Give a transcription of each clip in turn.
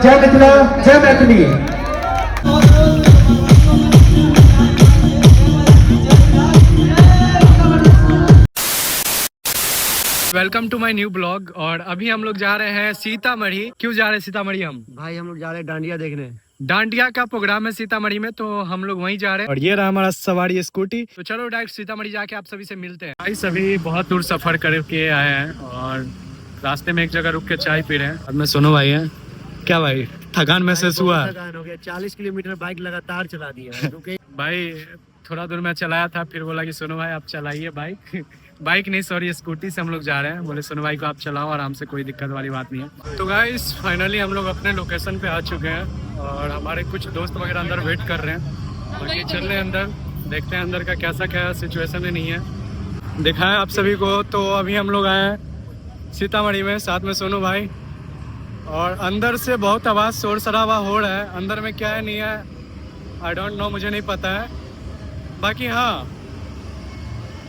जय मिथिला, जय Maithili. Welcome to my new blog. और अभी हम लोग जा रहे हैं सीतामढ़ी। क्यों जा रहे हैं सीतामढ़ी हम? भाई हम लोग जा रहे हैं डांडिया देखने। डांडिया का प्रोग्राम है सीतामढ़ी में, तो हम लोग वहीं जा रहे हैं। और ये रहा हमारा सवारी स्कूटी। तो चलो डायरेक्ट सीतामढ़ी जाके आप सभी से मिलते हैं। भाई सभी बहुत दूर सफर करके आए हैं और रास्ते में एक जगह रुक के चाय पी रहे हैं। और मैं सोनू भाई हैं। क्या भाई थकान महसूस हुआ? थकान हो गया, 40 किलोमीटर बाइक लगातार चला दिया, रुके। भाई थोड़ा दूर मैं चलाया था, फिर बोला कि सोनू भाई आप चलाइए बाइक। बाइक नहीं सॉरी स्कूटी से हम लोग जा रहे हैं। बोले सोनू भाई को आप चलाओ आराम से, कोई दिक्कत वाली बात नहीं है। तो गाइस फाइनली हम लोग अपने लोकेशन पे आ चुके हैं और हमारे कुछ दोस्त वगैरह अंदर वेट कर रहे हैं। बाकी चल रहे हैं अंदर, देखते हैं अंदर का कैसा क्या सिचुएशन है नहीं है। दिखाया आप सभी को। तो अभी हम लोग आए हैं सीतामढ़ी में, साथ में सोनू भाई। और अंदर से बहुत आवाज़ शोर शराबा हो रहा है। अंदर में क्या है नहीं है I don't know, मुझे नहीं पता है। बाकी हाँ,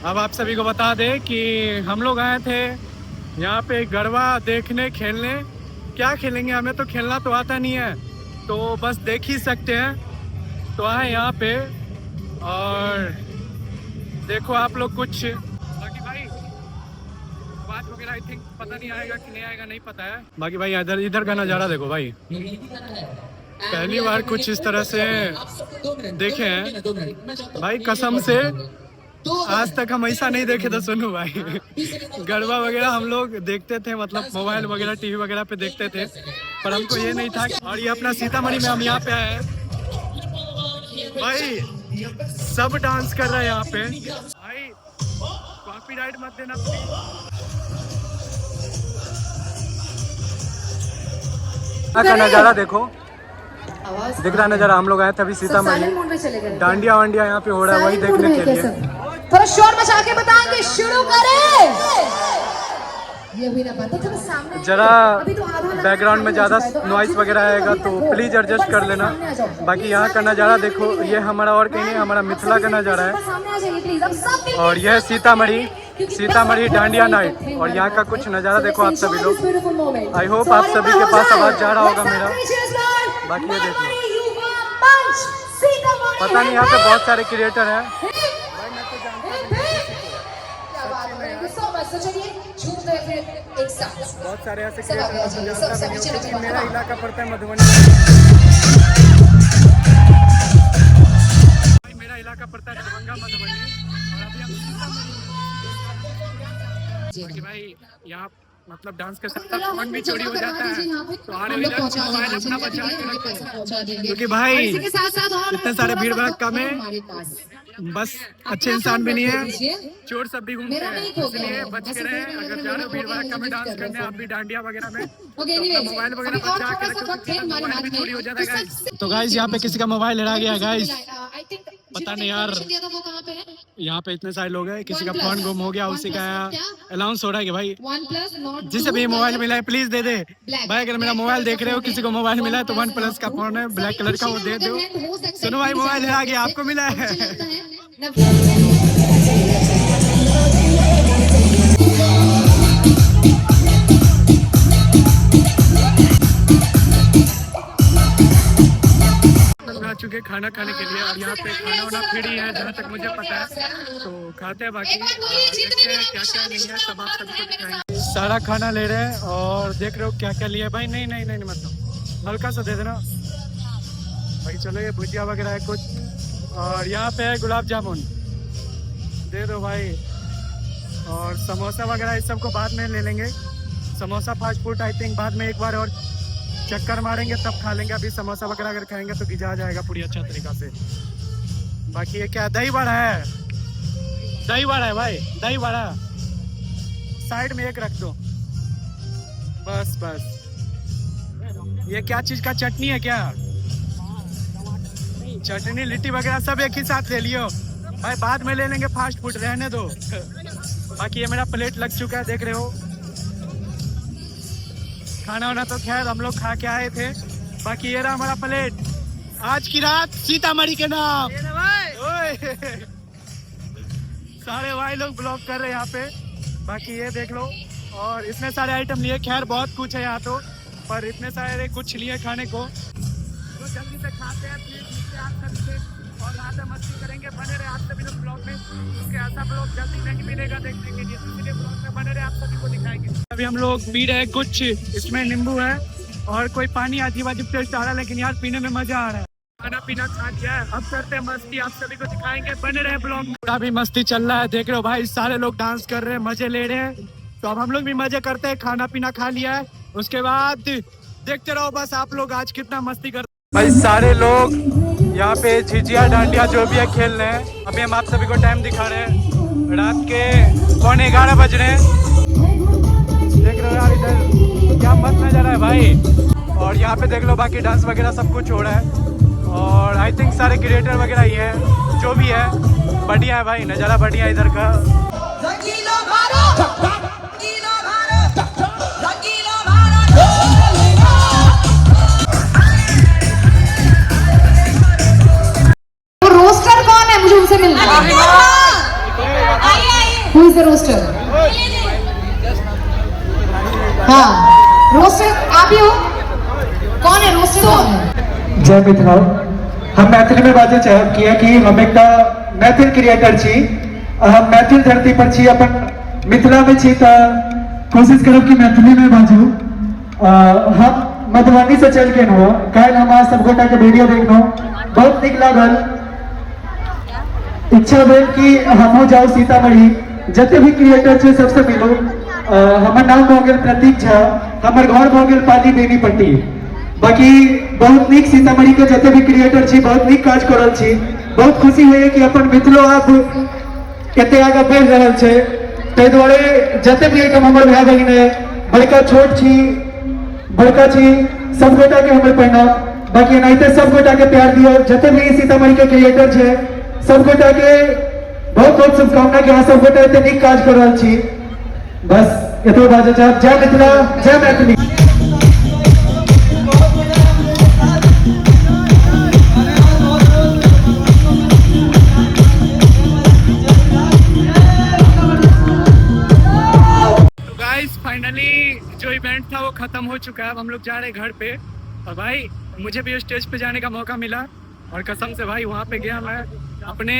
अब आप सभी को बता दें कि हम लोग आए थे यहाँ पे गरबा देखने, खेलने। क्या खेलेंगे, हमें तो खेलना तो आता नहीं है, तो बस देख ही सकते हैं। तो आए यहाँ पे और देखो आप लोग कुछ। बाकी भाई बात वगैरह I think पता नहीं आएगा कि नहीं आएगा, नहीं पता है। बाकी भाई इधर इधर का नज़ारा देखो भाई, पहली बार कुछ इस तरह से देखे हैं भाई। कसम से आज तक हम ऐसा नहीं देखे थे सोनू भाई। गरबा वगैरह हम लोग देखते थे, मतलब मोबाइल वगैरह टीवी वगैरह पे देखते थे, पर हमको ये नहीं था। और ये अपना सीतामढ़ी में हम यहाँ पे आए हैं भाई, सब डांस कर रहे हैं यहाँ पे। भाई कॉपीराइट मत देना प्लीज। का नज़ारा देखो, दिख रहा नजारा। हम लोग आए थे अभी सीतामढ़ी, डांडिया वांडिया यहाँ पे हो रहा है, वही देखने के लिए। थोड़ा शोर मचा के बताएंगे, शुरू करें। ये हुई ना बात, थोड़ा सामने। जरा अभी तो आधा लगा बैकग्राउंड में खाली हो ज़्यादा चुका है, तो आप नॉइस जितने वगैरह भी आएगा अभी तो तक हो, प्लीज़ एडजस्ट ऊपर कर से लेना। सामने आ जाओ। बाकी प्लीज यहाँ का सामने नज़ारा आ जाइए, देखो, ये हमारा और कहीं नहीं, हमारा आप मिथिला सभी का नज़ारा है। ऊपर सामने आ जाइए प्लीज, अब सब मिलके और यह साथ सीतामढ़ी, क्योंकि सीतामढ़ी बस डांडिया थोड़ा नाइट। सा ही और यहाँ का कुछ नज़ारा So देखो आप let's सभी enjoy लोग। this beautiful moment. I hope So आप और सभी एक के बार पास हो आवाज जा रहा जाए। होगा Let's मेरा। have three cheers for बाकी ये देख लो। मरमरी युवा मंच, सीतामढ़ी पता नहीं यहाँ पे बहुत सारे क्रिएटर हैं। Hip, hip. क्या बात है, thank you so much. तो चलिए झूमते हैं फिर एक साथ। बहुत सारे ऐसे सब आगे आ जाइए, सब सब चलो चलो। मेरा इलाका पड़ता है मधुबनी। भाई, मेरा इलाका पड़ता है दरभंगा मधुबनी। और अभी हम सीतामढ़ी में। बाकी भाई यहाँ मतलब डांस के साथ साथ फोन भी चोरी हो जाता है, तो आने हम लोग इधर पहुंचा मोबाइल देंगे, अपना बचा के हमें रखो, पैसा पहुंचा देंगे। क्योंकि भाई, और इसी के साथ साथ और इतने सारे थोड़ा भीड़ सा भड़क्का वक्त है में हमारे पास। बस अच्छे इंसान भी नहीं है, चोर सब भी घूमते मेरा हैं, नहीं खो गया इसलिए है। बच के ऐसे रहे। कोई नहीं अगर लग जा रहा रहे हो भीड़ मेरा भड़क्का में खो गया डांस है, करने, आप भी डांडिया वगैरह में, ओके तो अपना एनीवेज मोबाइल वगैरह अभी और बचा के थोड़ा सा रखो, वक्त है क्योंकि हमारे मोबाइल हाथ भी में चोरी हो जाता तो है गाइस। सबसे तो गाइस यहाँ पे किसी का मोबाइल हेरा गया गाइस, I think पता नहीं यार। दिया था वो कहाँ पे है? यहाँ पे इतने सारे लोग हैं, किसी का OnePlus। Phone गुम हो गया, उसी का OnePlus announce हो रहा है कि भाई OnePlus Nord जिसे भी मोबाइल मिला है प्लीज दे दे। Black। भाई अगर मेरा Black mobile colour देख का रहे हो, फोन है। किसी को मोबाइल मिला है तो वन OnePlus plus का Nord phone है, 2। ब्लैक कलर का, वो सभी दे दो। खुशी में हो सकता है सुनो भाई कि मोबाइल हेरा गया, आपको मिला मुझे है। लगता है नव- हम आ चुके हैं खाना खाने के लिए और यहाँ पे खाना वाना फ्री है जहाँ तक मुझे पता है, तो खाते हैं। बाकी एक बार बोलिए, जितने देखते भी हैं लोग क्या क्या नहीं है, सब आप शामिल सभी को हैं, मेरे दिखाएंगे। सारा खाना ले रहे हैं और देख रहे हो क्या क्या लिया है भाई। नहीं नहीं नहीं नहीं, मतलब हल्का सा दे देना भाई। चलो ये भुजिया वगैरह है कुछ, और यहाँ पे है गुलाब जामुन, दे दो भाई। और समोसा वगैरह इस सबको बाद में ले लेंगे। Samosa fast food I think बाद में एक बार और चक्कर मारेंगे तब खा लेंगे। अभी समोसा वगैरह अगर खाएंगे तो गिजा जाएगा पूरी अच्छा तरीका से। बाकी ये क्या दही वड़ा है? दही वड़ा है भाई, दही वड़ा साइड में एक रख दो बस बस। ये क्या चीज का चटनी है? क्या चटनी लिट्टी वगैरह सब एक ही साथ ले लियो भाई, बाद में ले लेंगे फास्ट फूड, रहने दो। बाकी ये मेरा प्लेट लग चुका है, देख रहे हो। खाना वाना तो खैर हम लोग खा के आए थे। बाकी ये रहा हमारा प्लेट, आज की रात सीतामढ़ी के नाम। ओए। सारे भाई लोग ब्लॉग कर रहे हैं यहाँ पे। बाकी ये देख लो, और इतने सारे आइटम लिए, खैर बहुत कुछ है यहाँ तो, पर इतने सारे कुछ लिए खाने को, तो जल्दी से खाते हैं, फिर मिलते हैं आप सभी से और रात में मस्ती करेंगे। बने रहे आप सभी लोग ब्लॉग में, क्योंकि ऐसा ब्लॉग जल्दी नहीं मिलेगा देखने के लिए, इसलिए ब्लॉग में बने रहे, आप सभी को दिखाएंगे। अभी हम लोग पी रहे हैं कुछ, इसमें नींबू है और कोई पानी अजीब अजीब टेस्ट आ रहा है, लेकिन यार पीने में मजा आ रहा है। खाना पीना खा लिया है, अब करते हैं मस्ती, आप सभी को दिखाएंगे, बने रहे ब्लॉग में। पूरा भी मस्ती चल रहा है, देख रहे हो भाई, सारे लोग डांस कर रहे हैं, मजे ले रहे हैं। तो अब हम लोग भी मजे करते हैं, खाना पीना खा लिया है, उसके बाद देखते रहो बस आप लोग आज कितना मस्ती कर। भाई सारे लोग यहाँ पे झिझिया डांडिया जो भी है खेल रहे हैं। अभी हम आप सभी को टाइम दिखा रहे हैं, रात के 10:45 बज रहे हैं। देख रहे हो यार इधर क्या मस्त नजर है भाई। और यहाँ पे देख लो बाकी डांस वगैरह सब कुछ हो रहा है और I think सारे क्रिएटर वगैरह ही है, जो भी है बढ़िया है भाई, नज़ारा बढ़िया है इधर का। रंगीला भारत, रंगीला भारत, रंगीला भारत। वो रोस्टर कौन है, मुझे उनसे मिलना है। Who is the roaster? हाँ, रोस्टर आप ही हो। कौन है रोस्टर, कौन है? जय मिथिला। हम मैथिली में बाजै चाहब कियाकि हम एकटा मैथिल क्रिएटर छी आ हम मैथिल धरती पर छी, अपन मिथिला में छी, तऽ कोशिश करब कि मैथिली में बाजू। हम मधुबनी से चलि के एलहुँ। काल्हि हम अहाँ सब गोटा के वीडियो देखलहुँ, बहुत नीक लागल। इच्छा भेल कि हमहूँ जाउ सीतामढ़ी, जते भी क्रिएटर छै सबसे मिलू। हमर नाम भऽ गेल प्रतीक झा, हमर घर भऽ गेल पाली बेनीपट्टी। बाकी बहुत नीक सीतामढ़ी के जते भी क्रिएटर छी, बहुत नीक काज कऽ रहल छी। बहुत खुशी होइए कि अपन मिथिलो आब एते आगाँ बढ़ि रहल छै। ताहि दुआरे जते भी एहिठाम हमर भाय बहिन अइ, बड़का छोट छी बड़का छी, सब गोटा के हमर प्रणाम। बाकी एनाहिते सब गोटा के प्यार दियौ। जते भी सीतामढ़ी के क्रिएटर छै सब गोटा के बहुत बहुत शुभकामना कि अहाँ सब गोटा एते नीक काज कऽ रहल छी। बस एतबे बाजऽ चाहब। जय मिथिला, जय मैथिली। तो गाइस फाइनली जो इवेंट था वो खत्म हो चुका है, अब हम लोग जा रहे हैं घर पे। और भाई मुझे भी स्टेज पे जाने का मौका मिला और कसम से भाई वहाँ पे गया मैं, अपने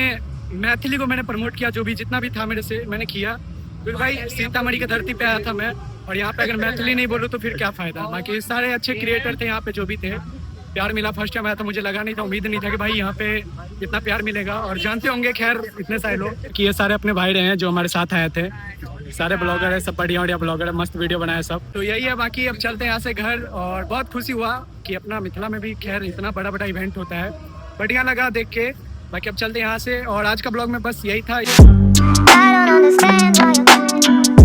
मैथिली को मैंने प्रमोट किया, जो भी जितना भी था मेरे से मैंने किया। क्योंकि भाई सीतामढ़ी की धरती पे आया था मैं और यहाँ पे अगर मैथिली नहीं बोलूँ तो फिर क्या फ़ायदा। बाकी सारे अच्छे क्रिएटर थे यहाँ पे जो भी थे, प्यार मिला। फर्स्ट टाइम आया था, मुझे लगा नहीं था, उम्मीद नहीं था कि भाई यहाँ पे इतना प्यार मिलेगा। और जानते होंगे खैर इतने सारे लोग कि ये सारे अपने भाई रहे हैं जो हमारे साथ आए थे, सारे ब्लॉगर है, सब बढ़िया बढ़िया ब्लॉगर है, मस्त वीडियो बनाए सब। तो यही है, बाकी अब चलते हैं यहाँ से घर। और बहुत खुशी हुआ कि अपना मिथिला में भी खैर इतना बड़ा बड़ा इवेंट होता है, बढ़िया लगा देख के। बाकी अब चलते हैं यहाँ से और आज का ब्लॉग में बस यही था। I don't understand.